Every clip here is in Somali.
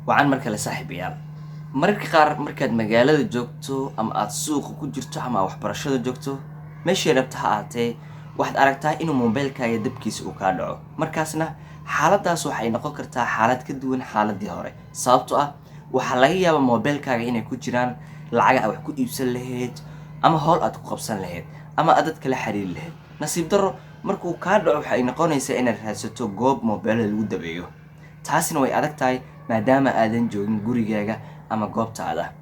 Wacan mar kale, saaxiibayaal. Mararka qaar markaad magaalada joogto ama aada suuqa ku jirto ama aad waxbarashada joogto, meeshay rabta ha ahaatee, waxaad aragtaa inuu mobeylkaaga dabkiisa uu kaa dhaco. Markaasna xaaladaas waxay noqon kartaa xaalad ka duwan xaaladii hore, sababto ah waxaa laga yaabaa mobeylkaaga inay ku jiraan lacag aad wax ku iibsan lahayd ama howl aad ku qabsan lahayd ama aad dad kala xiriiri lahayd. Nasiib darro, markuu kaa dhaco, waxay noqonaysaa inaad raadsato goob mobeelada lagu dabeeyo. Taasina way adag tahay maadaama aadan joogin gurigaaga ama goobtaada.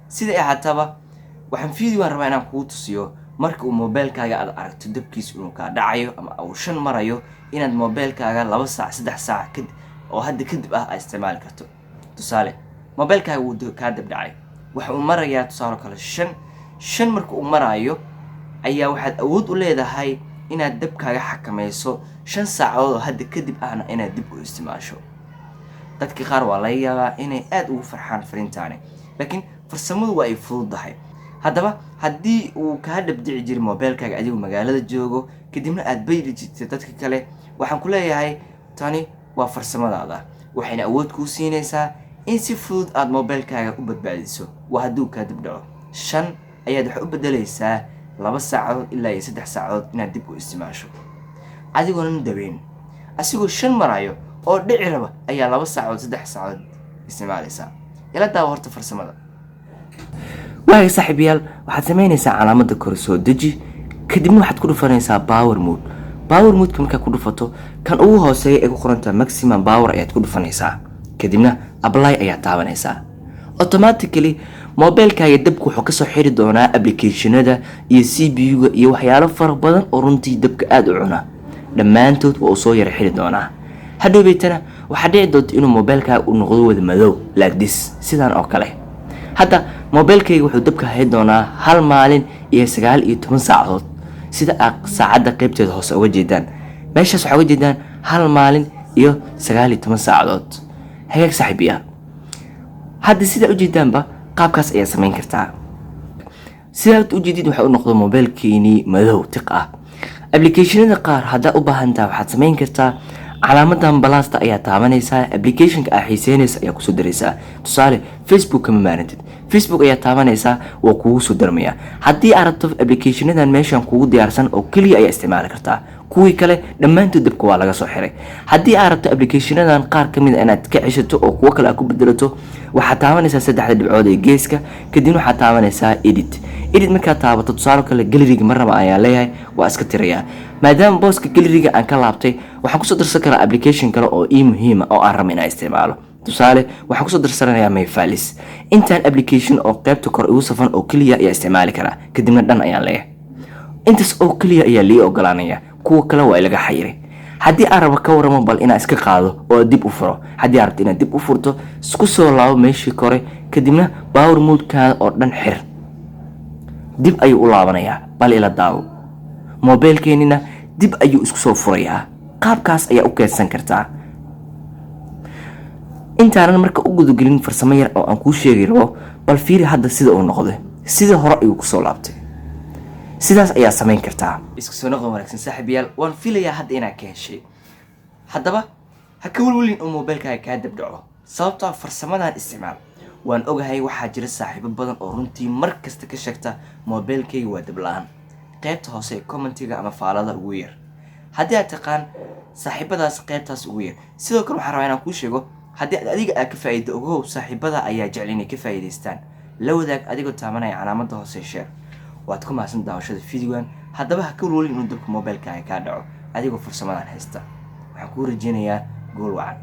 Siday ahaataba, waxaan videogan rabaa inaan kugu tusiyo marka uu mobeylkaaga aad aragto dabkiisa inuu kaa dhacayo ama uu 5 marayo, inaad mobeylkaaga 2 saac, 3 saac oo hadda kadib ah aad isticmaali karto. Tusaale, mobeylkaaga wuu kaa dab dhacay, waxa uu marayaa tusaale kale 5. 5 marka uu maraayo ayaa waxaad awood u leedahay inaad dabkaaga xakamayso, 5 saacadood oo hadda kadib ahna inaad dib u isticmaasho. Dadka qaar waa laga yaabaa inay aada ugu farxaan fariintaani, laakiin farsamadu waa ay fududahay. Haddaba, haddii uu kaa dhabdici jiray mobeylkaaga adigoo magaalada joogo, kadibna aad bayli jirtay dadka kale, waxaan ku leeyahay tani waa farsamadaada, waxayna awood kuu siinaysaa in si fudud aada mobeylkaaga u badbaadiso. Waa hadduu kaa dib dhaco 5 ayaad wax u bedelaysaa 2 saacadood ilaa iyo 3 saacadood inaad dib u isticmaasho adigoonan daweyn. Asigoo 5 marayo oo dhici raba ayaa 2 saacadood, 3 saacadood isticmaalaysaa. Ila daawa horta farsamada. Waaga saaxiibayaal, waxaad samaynaysaa calaamada kore soo deji, kadibna waxaad ku dhufanaysaa power mode. Power modeka markaad ku dhufato, kan ugu hooseeya ee ku qorantaa maximum power ayaad ku dhufanaysaa, kadibna apply ayaad taabanaysaa. Automatically mobeylkaaga dabka wuxuu kasoo xiri doonaa applicationada iyo CPU-ga iyo waxyaalo fara badan oo runtii dabka aada u cuna. Dhammaantood waa uu soo yara xiri doonaa. Hadhowbaytana waxaa dhici doonta inuu mobeylkaaga uu noqdo wada madow, like this, sidaan oo kale. Hadda mobeylkayga wuxuu dabka hay doonaa hal maalin iyo 19 saacadood, sida aad saacadda qeybteeda hoose uga jeedaan. Meeshaas waxaa uga jeedaan hal maalin iyo 19 saacadood. Hagaag saaxiibayaal, hadda sidaa ujeedaanba qaabkaas ayaa samayn kartaa. Sidaad ujeedid, waxay u noqdo mobeylkeenii madow tiq ah. Applicationada qaar haddaa u baahantaha, waxaad samayn kartaa calaamadan plusta ayaa taabanaysaa, applicationka aa xiiseynaysa ayaa kusoo daraysaa. Tusaale, Facebook kama maarantid, Facebook ayaa taabanaysaa, waa kugu soo darmaya. Haddii aad rabto, applicationadan meeshan kugu diyaarsan oo keliya ayaa isticmaali kartaa. Kuwii kale dhammaantood dabka waa laga soo xiray. Haddii aad rabto applicationadan qaar kamid a inaad ka ceshato oo kuwo kale aad ku bedelato, waxaad taabanaysaa saddexda dhibcood ee geeska, kadibna waxaad taabanaysaa edit. Edit markaad taabato, tusaale kale galleryga ma raba ayaa leeyahay, waa iska tirayaa. Maadaama booska galleryga aan ka laabtay, waxaan kusoo darsan karaa application kale oo ii muhiima oo aan raba inaan isticmaalo. Tusaale, waxaan kusoo darsanayaa my files. Intaan application oo qaybta kor igu safan oo keliya ayaa isticmaali karaa, kadibna done ayaan leeyahay. Intaas oo keliya ayaa lii ogolaanaya, kuwa kale waa ilaga xayiray. Haddii aan rabo, ka waramo bal inaan iska qaado oo dib u furo. Haddii aad rabto inaad dib u furto, isku soo laabo meeshii kore, kadibna power modekaada oo dhan xir. Dib ayuu u laabanayaa. Bal ila daawo, mobeylkeenina dib ayuu isku soo furayaa. Qaabkaas ayaa u keedsan kartaa. Intaanan marka u gudagelin farsamo yar oo aan kuu sheegi rabo, bal fiiri hadda sida uu noqday. Sidii hore ayuu kusoo laabtay. Sidaas ayaa samayn kartaa. Isku soo noqon wanaagsan, saaxiibayaal. Waan filayaa hadda inaad ka heshay. Haddaba ha ka welwelin uu mobeylkaaga kaa dabdhaco, sababtoo ah farsamadan isticmaal. Waan ogahay, waxaa jira saaxiibo badan oo runtii mar kasta ka sheegta mobeylkayga waa dab-la-aan. Qaybta hoose ee commentiga ama faalada ugu yar haddii aad taqaan saaxiibadaas, qaybtaas ugu yar. Sidoo kale waxaan rabaa inaan kuu sheego, haddii aad adiga aad ka faa'iido, ogow saaxiibada ayaa jecel inay ka faa'iidaystaan. La wadaag adigoo taabanaya calaamadda hoose share. Waad ku mahadsan daawashada videogan. Haddaba ha ka walwalin inuu dabka mobilkaaga kaa dhaco adigoo farsamadan haysta. Waxaan kuu rajeynayaa gool wacan.